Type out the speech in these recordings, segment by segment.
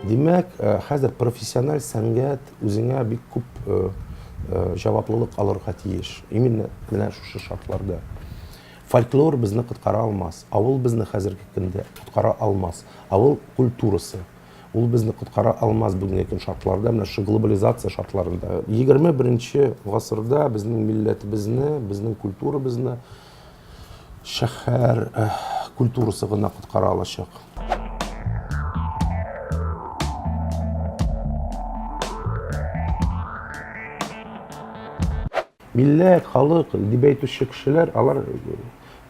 Димәк, хәзер профессиональ сәнгать үзеңә бик күп җаваплылык алырга тиеш. Именно менә шушы шартларда. Фольклор безне коткара алмас, авыл безне хәзерге көндә коткара алмас. Авыл культурасы ул безне коткара алмас бүгенге көн шартларында, менә шушы глобализация шартларында. 21 гасырда безнең милләтебезне, безнең культурабызны шәһәр культурасы гына коткара алачак. Милләт, халык дип әйтүче кешеләр, алар,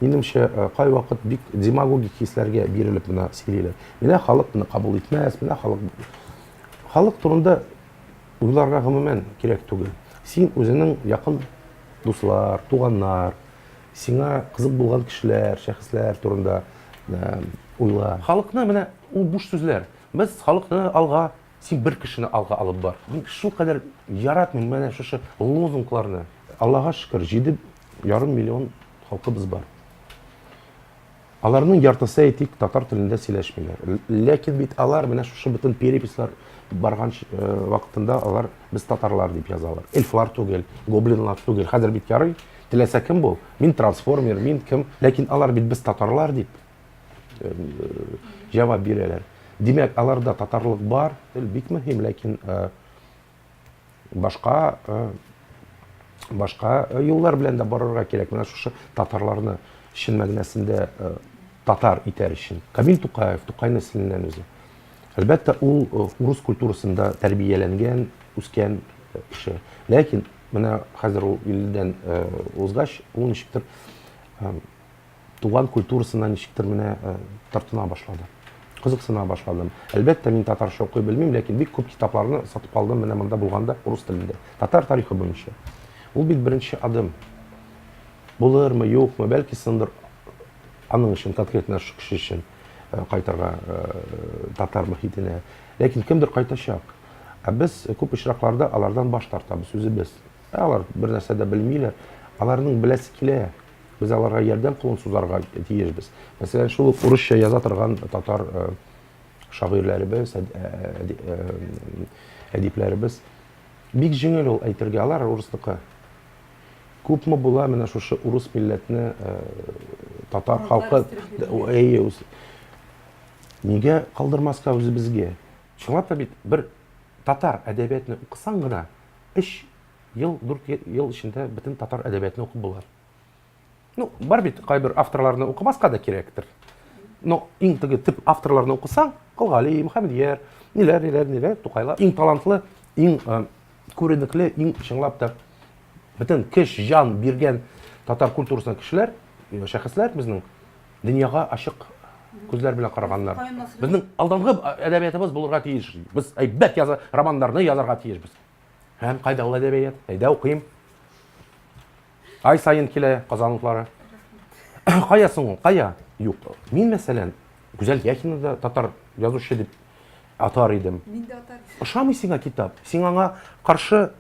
минемчә, кайвакыт бик демагогик хисләргә бирелеп менә сөйлиләр. Менә халык моны кабул итмәс, менә халык халык турында уйларга гомумән кирәк түгел. Син үзеңнең якын дуслар, туганнар, сиңа кызык булган кешеләр, шәхесләр турында уйла. Халыкны менә ул буш сүзләр. Без халыкны алга Син бер кешене алга алып бар. Мин шулкадәр яратмыйм менә шушы лозунгларны. Аллага шөкер, 7,5 миллион халкыбыз бар. Аларның яртысы, әйтик, татар телендә сөйләшмиләр. Ләкин бит алар менә шушы бөтен переписьлар барган э, вакытында алар без татарлар дип язалар. Эльфлар түгел, гоблинлар түгел. Хәзер бит ярый, теләсә кем бул. Мин трансформер, мин кем. Ләкин алар бит без татарлар дип җавап бирәләр. Димәк, аларда татарлык бар, тел бик мөһим, ләкин башка башка юллар белән дә барырга кирәк. Менә шушы татарларны чын мәгънәсендә татар итәр өчен. Камил Тукаев, Тукай нәселеннән үзе. Әлбәттә, ул урыс культурасында тәрбияләнгән, үскән кеше. Ләкин менә хәзер ул 50-дән узгач, ул ничектер туган культурасына ничектер менә э, тартына башлады. Кызыксына башладым. Әлбәттә, мин татарча укый белмим, ләкин бик күп китапларны сатып алдым менә монда булганда урыс телендә. Татар тарихы буенча. Ул бит беренче адым. Булырмы, юкмы, бәлки сындыр аның өчен конкретно шушы кеше өчен э, кайтырга э, татар мөхитенә. Ләкин кемдер кайтачак. Ә без күп очракларда алардан баш тартабыз үзебез. Ә алар бер нәрсә дә белмиләр. Аларның беләсе килә. Без аларга ярдәм кулын сузарга тиешбез. Мәсәлән, шул ук урысча яза торган татар э, шагыйрьләребез, э, э, әдипләребез бик җиңел ул әйтергә, алар урысныкы. Күпме була менә шушы урыс милләтне татар халкы әйе, нигә калдырмаска үзебезгә? Чынлап та бит бер татар әдәбиятны укысаң гына, 3 ел, 4 ел эчендә бөтен татар әдәбиятын укып була. Ну, бар бит кайбер авторларны укымаска да кирәктер. Но иң теге төп авторларны укысаң, Кол Гали, Мөхәммәдьяр, ниләр, ниләр, ниләр, Тукайлар, иң талантлы, иң э, күренекле, иң чынлап та бөтен көч, җан биргән татар культурасына кешеләр, э, шәхесләр безнең дөньяга ачык күзләр белән караганнар. Безнең алдангы әдәбиятыбыз булырга тиеш. Без әйбәт яза, романнарны язарга тиешбез. Һәм кайда ул әдәбият? Әйдә укыйм. Ай саен килә Казан утлары. Кая соң ул? Кая? Юк. Мин, мәсәлән, Гүзәл Яхина да татар язучы дип атар идем. Мин дә атар идем. Ошамый сиңа китап. Син аңа каршы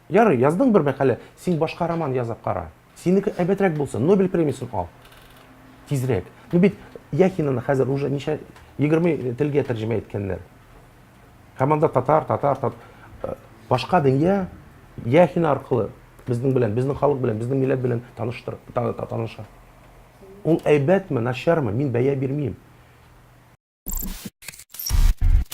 ярый, яздың бер мәкалә, син башка роман язып кара. Синеке әйбәтрәк булсын, Нобель премиясен ал. Тизрәк. Ну бит Яхинаны хәзер уже ничә 20 телгә тәрҗемә иткәннәр. Һәм анда татар, татар, татар. Э, башка дөнья Яхина аркылы безнең белән, безнең халык белән, безнең милләт белән таныштыр, таныша. Ул әйбәтме, начармы, мин бәя бирмим.